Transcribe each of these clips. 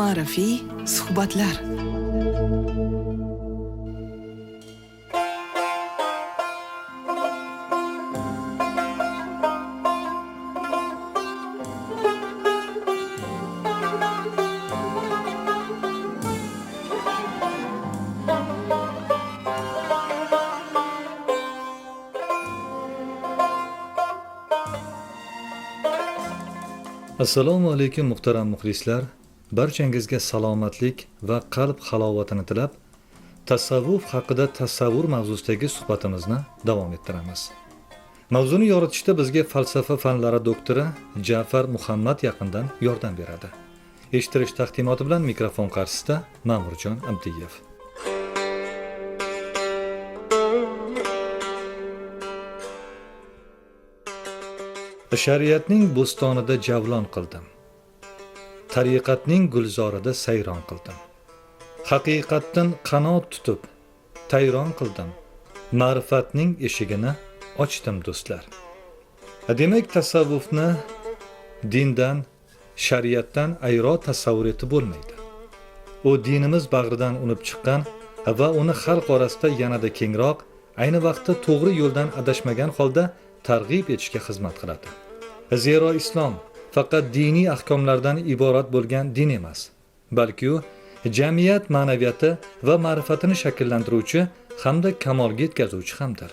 Ilmiy-ma'rifiy suhbatlar. Assalomu alaykum muhtaram muxlislar. Barchangizga salomatlik va qalb halovatini tilab, tasavvuf haqida tasavvur mavzusidagi suhbatimizni davom ettiramiz. Mavzuni yoritishda bizga falsafa fanlari doktori Ja'far Muhammad yaqindan yordam beradi. Eshittirish taqdimoti bilan mikrofon qarshisida Ma'murjon Abdiyev. Shariatning bo'stonida javlon qildim. Tariqatning gulzorida sayron qildim. Haqiqatdan qanot tutib tayron qildim. Ma'rifatning eshigini ochdim do'stlar. Demak, tasavvufni dindan, shariatdan ayro tasavvur etib bo'lmaydi. U dinimiz bag'ridan unib chiqqan va uni xalq orasida yanada kengroq, ayni vaqtda to'g'ri yo'ldan adashmagan holda targ'ib etishga xizmat qiladi. Zero islom faqat diniy ahkomlardan iborat bo'lgan din emas, balki u jamiyat ma'naviyati va ma'rifatini shakllantiruvchi hamda kamolga yetkazuvchi hamdir.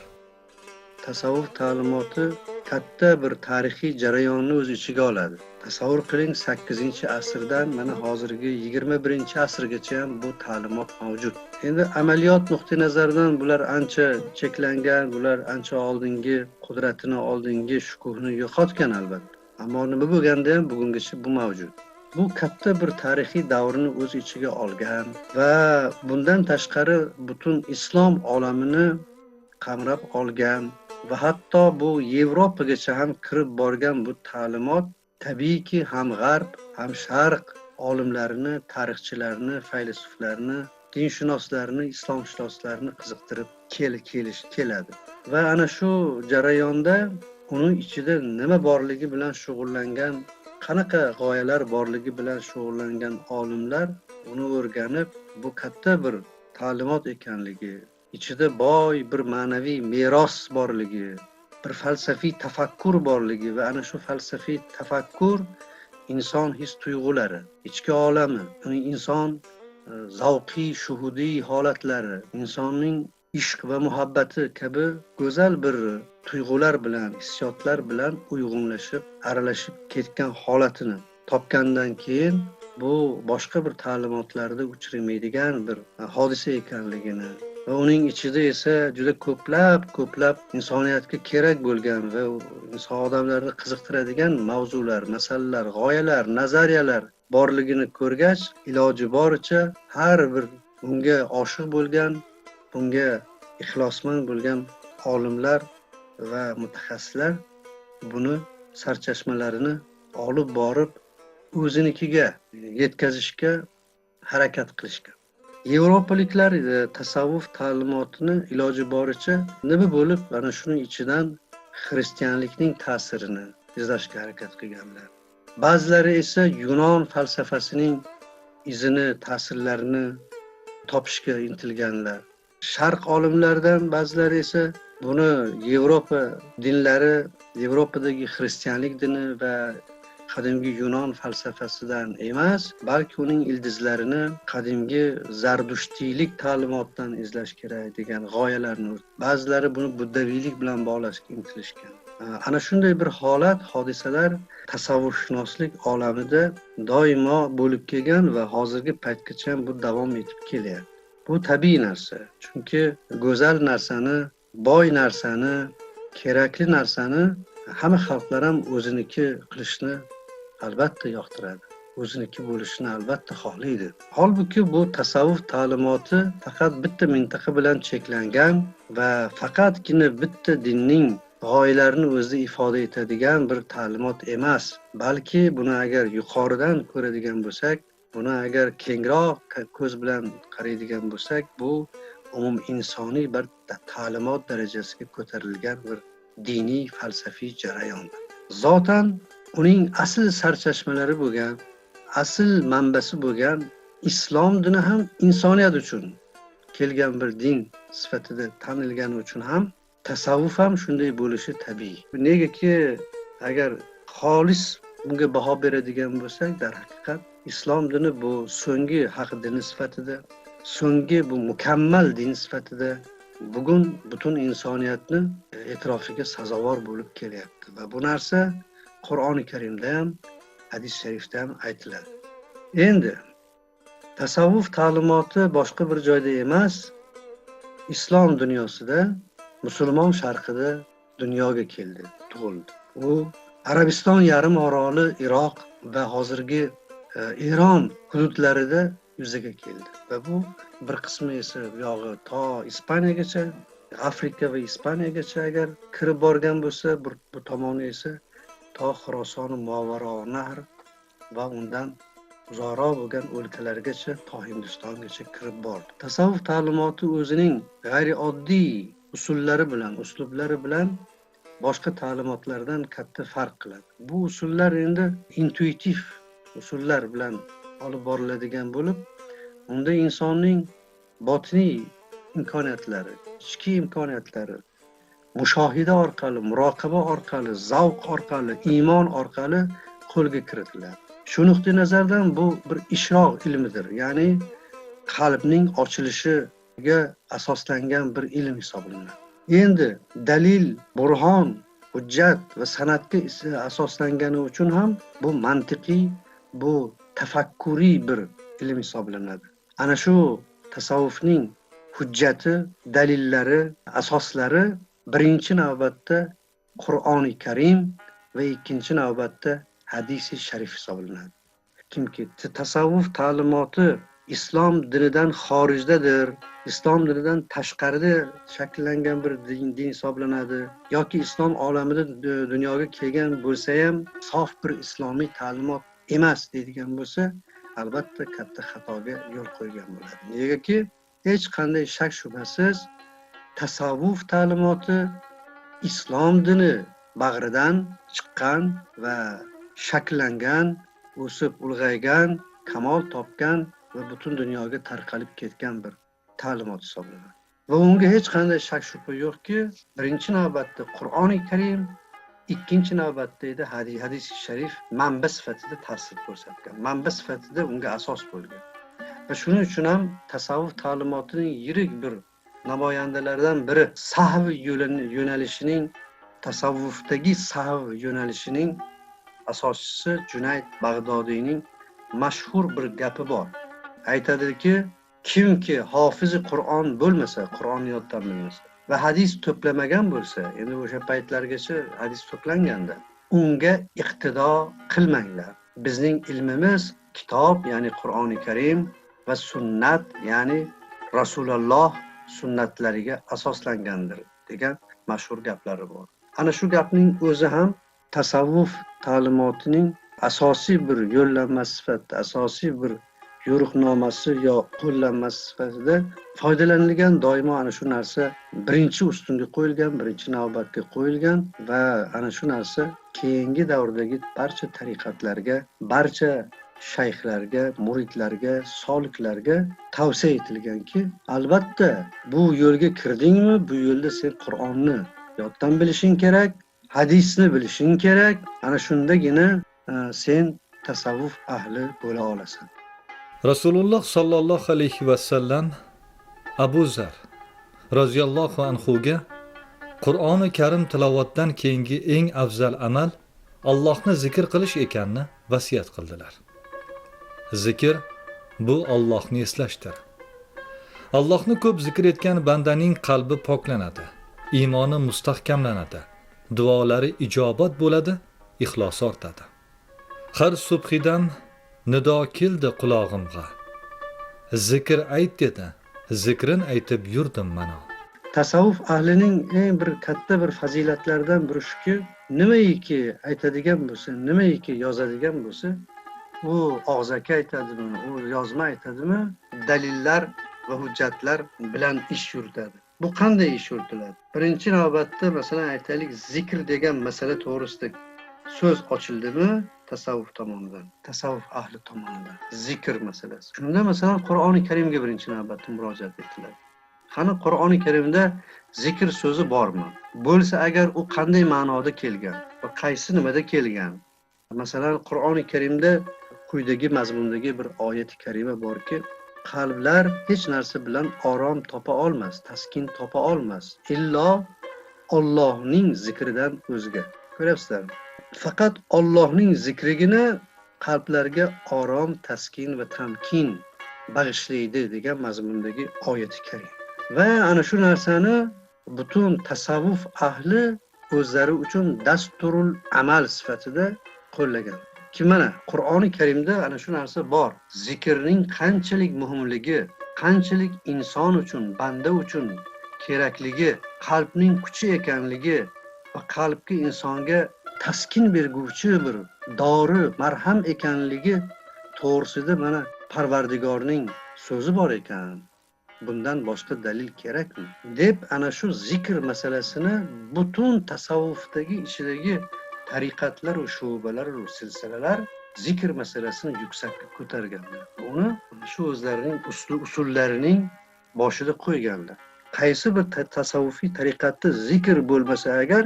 Tasavvuf ta'limoti katta bir tarixiy jarayonni o'z ichiga oladi. Tasavvur qiling, 8-asrdan mana hozirgi 21-asrgacha ham bu ta'limot mavjud. Endi amaliyot nuqtai nazaridan bular ancha cheklangan, bular ancha oldingi qudratini, oldingi shukuhni yo'qotgan albatta. Ammo nima bo'lganda ham bugungacha bu mavjud. Bu katta bir tarixiy davrni o'z ichiga olgan va bundan tashqari butun islom olamini qamrab olgan va hatto bu Yevropagacha ham kirib borgan bu ta'limot tabiiyki ham g'arb, ham sharq olimlarini, tarixchilarini, faylasuflarini, dinshunoslarni, islomshunoslarni qiziqtirib keladi. Va ana shu jarayonda uning ichida nima borligi bilan shug'ullangan, qanaqa g'oyalar borligi bilan shug'ullangan olimlar uni o'rganib, bu katta bir ta'limot ekanligi, ichida boy bir ma'naviy meros borligi, bir falsafiy tafakkur borligi va ana shu falsafiy tafakkur inson his tuyg'ulari, ichki olami, uning inson zavqiy, shuhudiy holatlari, insonning ishq va muhabbati kabi go'zal bir tuyg'ular bilan, hissiyotlar bilan uyg'unlashib, aralashib ketgan holatini topgandan keyin bu boshqa bir ta'limotlarda uchramaydigan bir hodisa ekanligini va uning ichida esa juda ko'plab insoniyatga kerak bo'lgan va inson odamlarni qiziqtiradigan mavzular, masalalar, g'oyalar, nazariyalar borligini ko'rgach, iloji boricha har bir bunga oshiq bo'lgan, bunga ixlosmand bo'lgan olimlar va mutaxassislar buni sarchashmalarini olib borib o'zinikiga yetkazishga harakat qilishgan. Yevropaliklar tasavvuf ta'limotini iloji boricha nima bo'lib, ana shuning ichidan xristianlikning ta'sirini izlashga harakat qilganlar. Ba'zilari esa Yunon falsafasining izini, ta'sirlarini topishga intilganlar. Sharq olimlaridan ba'zilari esa buni Yevropa dinlari, Yevropadagi xristianlik dini va qadimgi Yunon falsafasidan emas, balki uning ildizlarini qadimgi zardushtiylik ta'limotidan izlash kerak degan g'oyalarni, ba'zilari buni buddaviylik bilan bog'lashga intilishgan. Ana shunday bir holat, hodisalar tasavvufshunoslik olamida doimo bo'lib kelgan va hozirgi paytgacha ham bu davom etib kelyapti. Bu tabiiy narsa, chunki go'zal narsani, boy narsani, kerakli narsani hamma xalqlar ham o'ziniki qilishni albatta yoqtiradi, o'ziniki bo'lishini albatta xohlaydi. Holbuki bu tasavvuf ta'limoti faqat bitta mintaqa bilan cheklangan va faqatgina bitta dinning g'oyalarini o'zida ifoda etadigan bir ta'limot emas, balki buni agar yuqoridan ko'radigan bo'lsak, buni agar kengroq ko'z bilan qaraydigan bo'lsak, bu umum insoniy bir ta'limot darajasiga ko'tarilgan bir diniy falsafiy jarayondir. Zotan uning asl sarchashmalari bo'lgan, asl manbasi bo'lgan islom dini ham insoniyat uchun kelgan bir din sifatida tanilgani uchun ham tasavvuf ham shunday bo'lishi tabiiy. Negaki agar xolis bunga baho beradigan bo'lsak, darhaqiqat islom dini bu so'nggi haq dini sifatida, so'nggi bu mukammal din sifatida bugun butun insoniyatni e'tirofiga sazovor bo'lib kelyapti va bu narsa Qur'oni Karimda ham, hadis sharifda ham aytiladi. Endi tasavvuf ta'limoti boshqa bir joyda emas, islom dunyosida, musulmon sharqida dunyoga keldi, tug'ildi. U Arabiston yarim oroli, Iroq va hozirgi Eron hududlarida yuzaga keldi va bu bir qismi esa buyog'i to Ispaniyagacha, Afrika va Ispaniyagacha agar kirib borgan bo'lsa, bu tomoni esa to Xuroson, Movaro nahr va undan uzoqroq bo'lgan o'lkalargacha, to Hindistongacha kirib bordi. Tasavvuf ta'limoti o'zining g'ayrioddiy usullari bilan, uslublari bilan boshqa ta'limotlardan katta farq qiladi. Bu usullar endi intuitiv usullar bilan olib boriladigan bo'lib, unda insonning botiniy imkoniyatlari, ichki imkoniyatlari mushohida orqali, muroqaba orqali, zavq orqali, iymon orqali qo'lga kiritiladi. Shu nuqtai nazardan bu bir ishroq ilmidir, ya'ni qalbning ochilishiga asoslangan bir ilm hisoblanadi. Endi dalil, burhon, hujjat va san'atga asoslangani uchun ham bu mantiqiy, bu tafakkuriy bir ilm hisoblanadi. Ana shu tasavvufning hujjati, dalillari, asoslari birinchi navbatda Qur'oni Karim va ikkinchi navbatda hadisi sharif hisoblanadi. Kimki tasavvuf ta'limoti islom dinidan xorijdadir, islom dinidan tashqarida shakllangan bir din hisoblanadi yoki islom olamida dunyoga kelgan bo'lsa ham sof bir islomiy ta'limot emas deydigan bo'lsa, albatta katta xatoga yo'l qo'ygan bo'ladi. Negaki hech qanday shak shubhasiz tasavvuf ta'limoti islom dini bag'ridan chiqqan va shakllangan, o'sib ulg'aygan, kamol topgan va butun dunyoga tarqalib ketgan bir ta'limot hisoblanadi. Va unga hech qanday shak shubha yo'qki, birinchi navbatda Qur'oni Karim, ikkinchi navbatda esa hadis sharif manba sifatida ta'sir ko'rsatgan, manba sifatida unga asos bo'lgan. Va shuning uchun ham tasavvuf ta'limotining yirik bir namoyandalaridan biri sahv yo'nalishining, tasavvufdagi sahv yo'nalishining asoschisi Junayd Bag'dodiyning mashhur bir gapi bor. Aytadiki, kimki hofizi Qur'on bo'lmasa, Qur'onni yoddan bilmasa va hadis to'plamagan bo'lsa, endi o'sha paytlargacha hadis to'planganda, unga iqtido qilmanglar. Bizning ilmimiz kitob, ya'ni Qur'oni Karim va sunnat, ya'ni Rasululloh sunnatlariga asoslangandir degan mashhur gaplari bor. Ana shu gapning o'zi ham tasavvuf ta'limotining asosiy bir yo'llanmasi sifatida, asosiy bir yo'riqnomasi yo qo'llanmasi sifatida foydalanilgan. Doimo ana shu narsa birinchi ustunga qo'yilgan, birinchi navbatga qo'yilgan va ana shu narsa keyingi davrdagi barcha tariqatlarga, barcha shayxlarga, muridlarga, soliklarga tavsiya etilganki, albatta bu yo'lga kirdingmi, bu yo'lda sen Qur'onni yoddan bilishing kerak, hadisni bilishing kerak, ana shundagina sen tasavvuf ahli bo'la olasan. Rasululloh sallallohu alayhi va sallam Abu Zar roziyallohu anhuga Qur'oni Karim tilovatdan keyingi eng afzal amal Allohni zikr qilish ekanini vasiyat qildilar. Zikr bu Allohni eslashdir. Allohni ko'p zikr etgan bandaning qalbi poklanadi, iymoni mustahkamlanadi, duolari ijobat bo'ladi, ixlosi ortadi. Har subhidan nido keldi qulog'imga. Zikr ayt dedi, zikrin aytib yurdim mana. Tasavvuf ahlining eng bir katta bir fazilatlaridan biri shuki, nimaiki aytadigan bo'lsa, nimaiki yozadigan bo'lsa, u og'zaki aytadimi, u yozma aytadimi, dalillar va hujjatlar bilan ish yuritadi. Bu qanday ish yuritiladi? Birinchi navbatda, masalan, aytaylik, zikr degan masala to'g'risida so'z ochildimi tasavvuf tomonidan, tasavvuf ahli tomonidan zikr masalasi. Shunda masalan Qur'oni Karimga birinchi navbatda murojaat etiladi. Qani Qur'oni Karimda zikr so'zi bormi? Bo'lsa agar u qanday ma'noda kelgan va qaysi nimada kelgan? Masalan, Qur'oni Karimda quyidagi mazmundagi bir oyat-i karima borki, qalblar hech narsa bilan orom topa olmas, taskin topa olmas, illo Allohning zikridan o'zga. Ko'ryapsizlar? Faqat Allohning zikrigina qalblarga orom, taskin va tamkin bag'ishlaydi degan mazmundagi oyat-i karima. Va ana shu narsani butun tasavvuf ahli o'zlari uchun dasturul amal sifatida qo'llagan. Ki mana Qur'oni Karimda ana shu narsa bor. Zikrning qanchalik muhimligi, qanchalik inson uchun, banda uchun kerakligi, qalbning kuchi ekanligi va qalbga, insonga taskin berguvchi bir dori, marham ekanligi to'g'risida mana Parvardigorning so'zi bor ekan. Bundan boshqa dalil kerakmi? Deb ana shu zikr masalasini butun tasavvufdagi ichidagi tariqatlar va shu'balar va silsilalar zikr masalasini yuksakka ko'targanlar. Uni shu o'zlarining usullarining boshida qo'yganlar. Qaysi bir tasavvufiy tariqatda zikr bo'lmasa agar,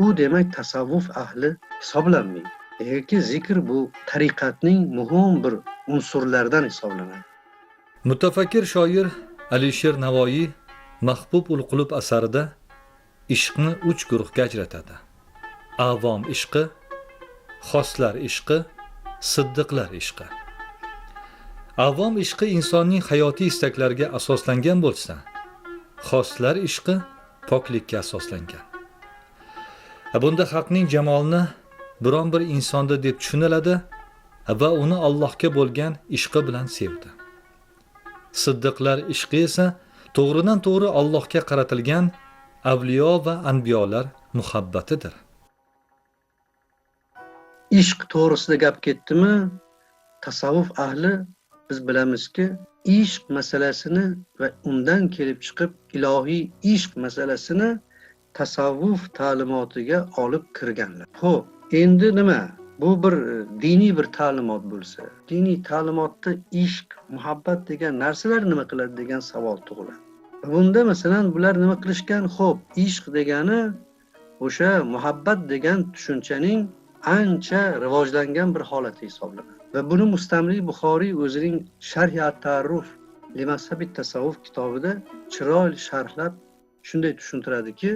u demak tasavvuf ahli hisoblanmaydi. Negaki zikr bu tariqatning muhim bir unsurlaridan hisoblanadi. Mutafakkir shoir Alisher Navoiy Mahbub ul Qulub asarida ishqni 3 guruhga ajratadi. Avom ishqi, xoslar ishqi, siddiqlar ishqi. Avom ishqi insonning hayotiy istaklariga asoslangan bo'lsa, xoslar ishqi poklikka asoslangan. Bunda haqning jamolini biron bir insonda deb tushuniladi va uni Allohga bo'lgan ishqi bilan sevdi. Siddiqlar ishqi esa to'g'ridan to'g'ri Allohga qaratilgan avliyo va anbiyolar muhabbatidir. Ishq to'g'risida gap ketdimi, tasavvuf ahli biz bilamizki, ishq masalasini va undan kelib chiqib ilohiy ishq masalasini tasavvuf ta'limotiga olib kirganlar. Xo'p, endi nima? Bu bir diniy bir ta'limot bo'lsa, diniy ta'limotda ishq, muhabbat degan narsalar nima qiladi degan savol tug'iladi. Bunda masalan bular nima qilishgan? Xo'p, ishq degani o'sha muhabbat degan tushunchaning ancha rivojlangan bir holati hisoblanadi. Va buni Mustamli Buxoriy o'zining Sharh at-Ta'arruf li mazhabi tasavvuf kitobida chiroyli sharhlab shunday tushuntiradiki,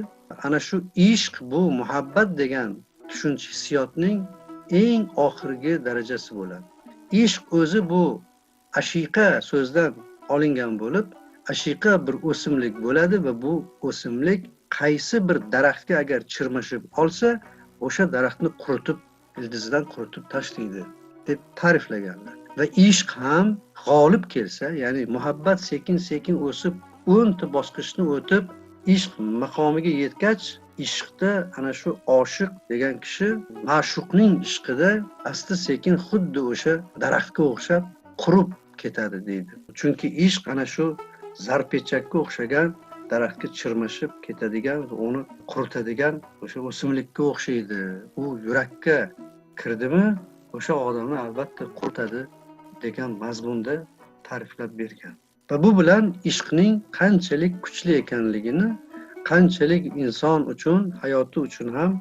ana shu ishq bu muhabbat degan tushuncha hissiyotning eng oxirgi darajasi bo'ladi. Ishq o'zi bu ashiqa so'zdan olingan bo'lib, ashiqa bir o'simlik bo'ladi va bu o'simlik qaysi bir daraxtga agar chirmashib olsa, o'sha daraxtni quritib, ildizidan quritib tashlaydi deb ta'riflaganlar. Va ishq ham g'olib kelsa, ya'ni muhabbat sekin-sekin o'sib, 10 ta bosqichni o'tib, ishq maqomiga yetgach, ishqda ana shu oshiq degan kishi ma'shuqning ishqida asta-sekin xuddi o'sha daraxtga o'xshab qurib ketadi deydi. Chunki ishq ana shu zarpechakka o'xshagan daraxtga chirmashib ketadigan, uni quritadigan o'sha o'simlikka o'xshaydi. U yurakka kirdimi, o'sha odamni albatta quritadi degan mazmunda ta'riflab bergan. Va bu bilan ishqning qanchalik kuchli ekanligini, qanchalik inson uchun, hayoti uchun ham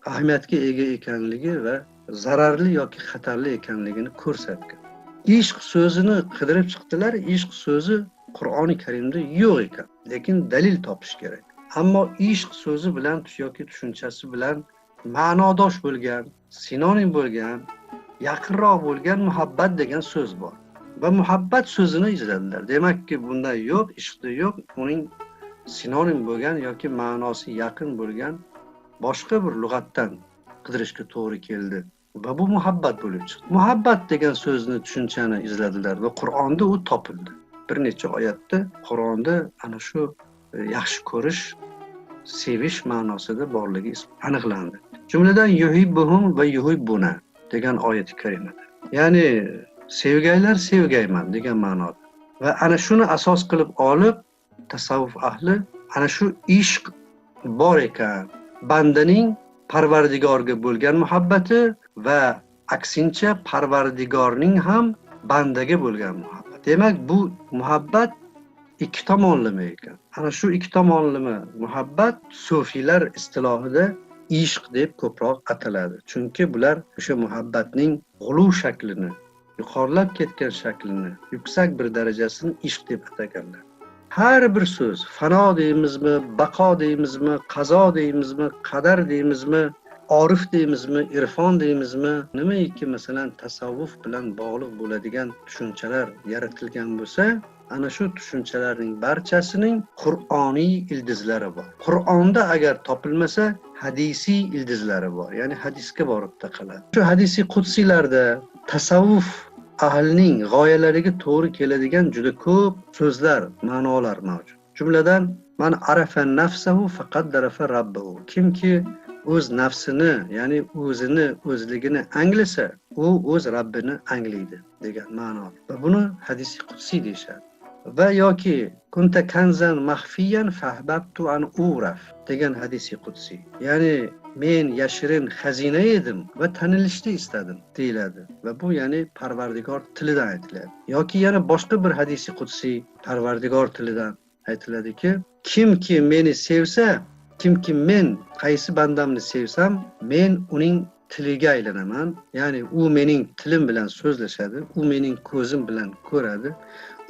ahamiyatga ega ekanligi va zararli yoki xatarli ekanligini ko'rsatgan. Ishq so'zini qidirib chiqdilar. Ishq so'zi Qur'oni Karimda yo'q ekan, lekin dalil topish kerak. Ammo ishq so'zi bilan yoki tushunchasi bilan ma'nodosh bo'lgan, sinonim bo'lgan, yaqinroq bo'lgan muhabbat degan so'z bor. Va muhabbat so'zini izladilar. Demakki, bunda yo'q, ishqda yo'q, uning sinonim bo'lgan yoki ma'nosi yaqin bo'lgan boshqa bir lug'atdan qidirishga to'g'ri keldi. Va bu muhabbat bo'lib chiqdi. Muhabbat degan so'zni, tushunchani izladilar va Qur'onda u topildi. Bir necha oyatda Qur'onda ana shu yaxshi ko'rish, sevish ma'nosida borligi aniqlandi. Jumladan yuhibbuhum va yuhibbuna degan oyat-i karimada. Ya'ni sevgaylar sevgayman degan ma'noda. Va ana shuni asos qilib olib tasavvuf ahli ana shu ishq bor ekan, bandaning Parvardigorga bo'lgan muhabbati va aksincha Parvardigorning ham bandaga bo'lgan muhabbati. Demak, bu muhabbat ikki tomonlama ekan. Ana shu ikki tomonlama muhabbat sufiylar istilohida ishq deb ko'proq ataladi. Chunki bular o'sha muhabbatning g'uluv shaklini, yuqorilab ketgan shaklini, yuksak bir darajasini ishq deb ataganlar. Har bir so'z, fano deymizmi, baqo deymizmi, qazo deymizmi, qadar deymizmi, orif deymizmi, irfon deymizmi, nimaiki masalan tasavvuf bilan bog'liq bo'ladigan tushunchalar yaratilgan bo'lsa, ana shu tushunchalarning barchasining Qur'oniy ildizlari bor. Qur'onda agar topilmasa, hadisiy ildizlari bor, ya'ni hadisga borib taqaladi. Shu hadisiy qudsiylarda tasavvuf ahlining g'oyalariga to'g'ri keladigan juda ko'p so'zlar, ma'nolar mavjud. Jumladan, man arafa nafsahu faqad darafa rabbahu. Kimki o'z nafsini, ya'ni o'zini, o'zligini anglasa, u o'z Rabbini anglaydi degan ma'no. Va buni hadisi qudsiy deyishadi. Va yoki kunta kanzan maxfiyan fahbabtu an uraf degan hadisi qudsiy. Ya'ni men yashirin xazina edim va tanilishni istadim deyiladi. Va bu ya'ni Parvardigor tilidan aytiladi. Yoki yana boshqa bir hadisi qudsiy Parvardigor tilidan aytiladiki, kimki meni sevsa, kimki men qaysi bandamni sevsam, men uning tiliga aylanaman. Ya'ni u mening tilim bilan so'zlashadi, u mening ko'zim bilan ko'radi,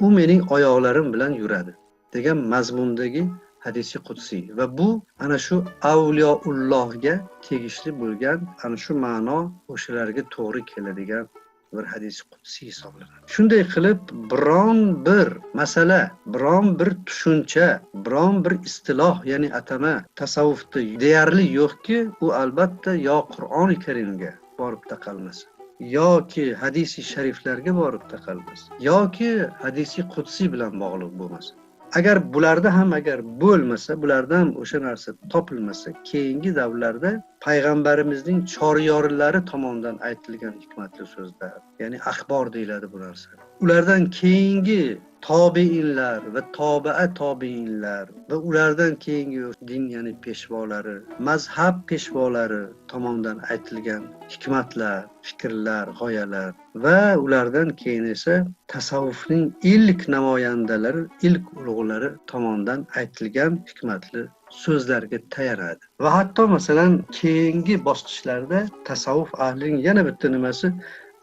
u mening oyoqlarim bilan yuradi degan mazmundagi hadisi qudsiy. Va bu ana shu avliyoullohga tegishli bo'lgan ana shu ma'no o'shalarga to'g'ri keladigan bir hadisi qudsiy hisoblanadi. Shunday qilib biron bir masala, biron bir tushuncha, biron bir istiloh, ya'ni atama tasavvufda deyarli yo'qki, u albatta yo Qur'oni Karimga borib taqalmasa, yoki hadisi shariflarga borib taqalmasa, yoki hadisi qudsiy bilan bog'liq bo'lmasa. Agar bularda ham agar bo'lmasa, bularda ham o'sha narsa topilmasa, keyingi davrlarda payg'ambarimizning choryorlari tomonidan aytilgan hikmatli so'zlar, ya'ni axbor deyiladi bu narsa. Ulardan keyingi tobiinlar va tobaa tobiinlar va ulardan keyingi din, ya'ni peshvolari, mazhab peshvolari tomonidan aytilgan hikmatlar, fikrlar, g'oyalar va ulardan keyin esa tasavvufning ilk namoyandalari, ilk ulug'lari tomonidan aytilgan hikmatli so'zlarga tayanadi. Va hatto masalan keyingi bosqichlarda tasavvuf ahlining yana bitta nimasi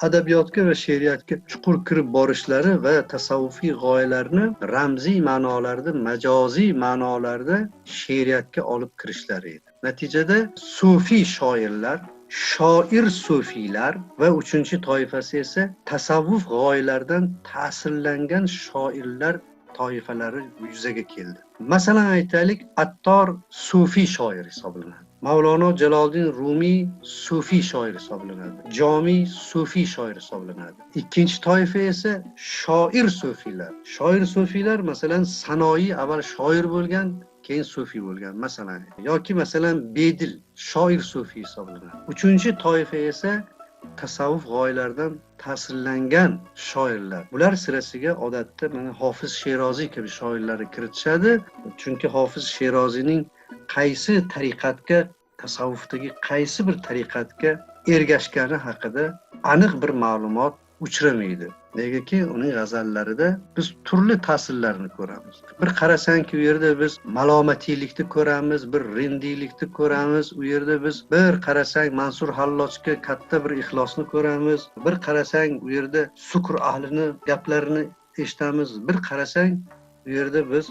adabiyotga va she'riyatga chuqur kirib borishlari va tasavvufiy g'oyalarni ramziy ma'nolarda, majoziy ma'nolarda she'riyatga olib kirishlari edi. Natijada sufiy shoirlar, shoir sufiylar va uchinchi toifasi esa tasavvuf g'oyalaridan ta'sirlangan shoirlar toifalari yuzaga keldi. Masalan aytaylik, Attor sufiy shoir hisoblanadi. Mavlono Jaloliddin Rumiy sufiy shoir hisoblanadi. Jomiy sufiy shoir hisoblanadi. Ikkinchi toifa esa shoir sufiylar. Shoir sufiylar masalan Sanoiy avval shoir bo'lgan, keyin sufiy bo'lgan masalan. Yoki masalan Bedil shoir sufiy hisoblanadi. Uchinchi toifa esa tasavvuf g'oyalaridan ta'sirlangan shoirlar. Bular sirasiga odatda mana Hofiz Sheroziy kabi shoirlarni kiritishadi. Chunki Hofiz Sheroziyning qaysi tariqatga, tasavvufdagi qaysi bir tariqatga ergashgani haqida aniq bir ma'lumot uchramaydi. Negaki uning g'azallarida biz turli ta'sirlarni ko'ramiz. Bir qarasangki u yerda biz malomatiylikni ko'ramiz, bir rindiylikni ko'ramiz, u yerda biz bir qarasang Mansur Hallochga katta bir ixlosni ko'ramiz, bir qarasang u yerda sukr ahlini gaplarini eshitamiz, bir qarasang u yerda biz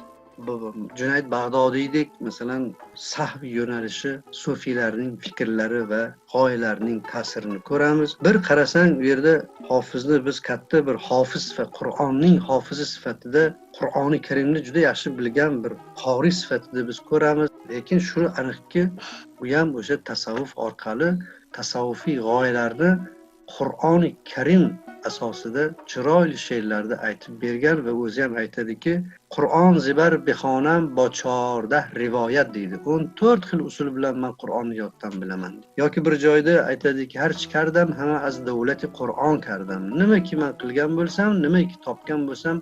Junayd Bag'dodiydek masalan sahv yo'nalishi sufiylarning fikrlari va g'oyalarining ta'sirini ko'ramiz. Bir qarasang u yerda Hofizni biz katta bir hofiz va Qur'onning hofizi sifatida, Qur'oni Karimni juda yaxshi bilgan bir qori sifatida biz ko'ramiz. Lekin shu aniqki, u ham o'sha tasavvuf orqali tasavvufiy g'oyalarni Qur'oni Karim asosida chiroyli she'rlarda aytib bergan va o'zi ham aytadiki, Qur'on zibar bixonam bo 14 rivoyat deydi. 14 xil usul bilan men Qur'onni yoddan bilaman. Yoki bir joyda aytadiki, har kardam hamma az davlati Qur'on kardam. Nimaki men qilgan bo'lsam, nimaki topgan bo'lsam,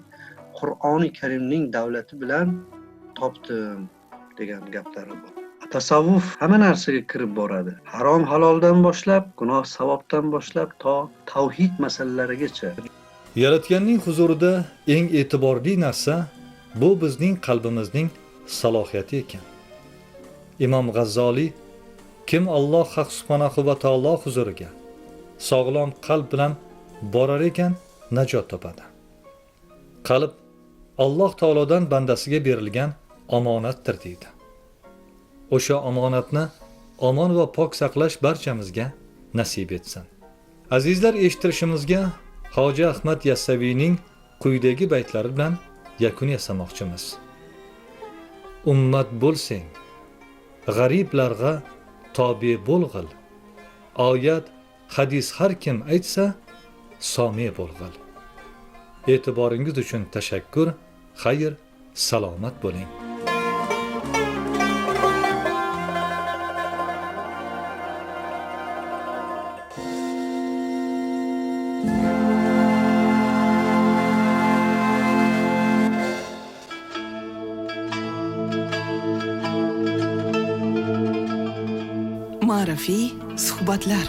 Qur'oni Karimning davlati bilan topdim degan gaplari bor. Tasavvuf hamma narsaga kirib boradi. Harom haloldan boshlab, gunoh savobdan boshlab to tavhid masalalarigacha. Yaratganning huzurida eng e'tiborli narsa bu bizning qalbimizning salohiyati ekan. Imom G'azzoliy kim Alloh haq subhanahu va taolo huzuriga sog'lom qalb bilan borar ekan, najot topadi. Qalb Alloh taolodan bandasiga berilgan omonatdir deydi. O'sha omonatni omon va pok saqlash barchamizga nasib etsin. Azizlar, eshittirishimizga Hoji Ahmad Yassaviyning quyidagi baytlari bilan yakun yasamoqchimiz. Ummat bo'lsang, g'ariblarga tobe bo'lg'il. Oyat, hadis har kim aytsa, somi bo'lg'il. E'tiboringiz uchun tashakkur, xayr, salomat bo'ling. Ma'rifiy suhbatlar.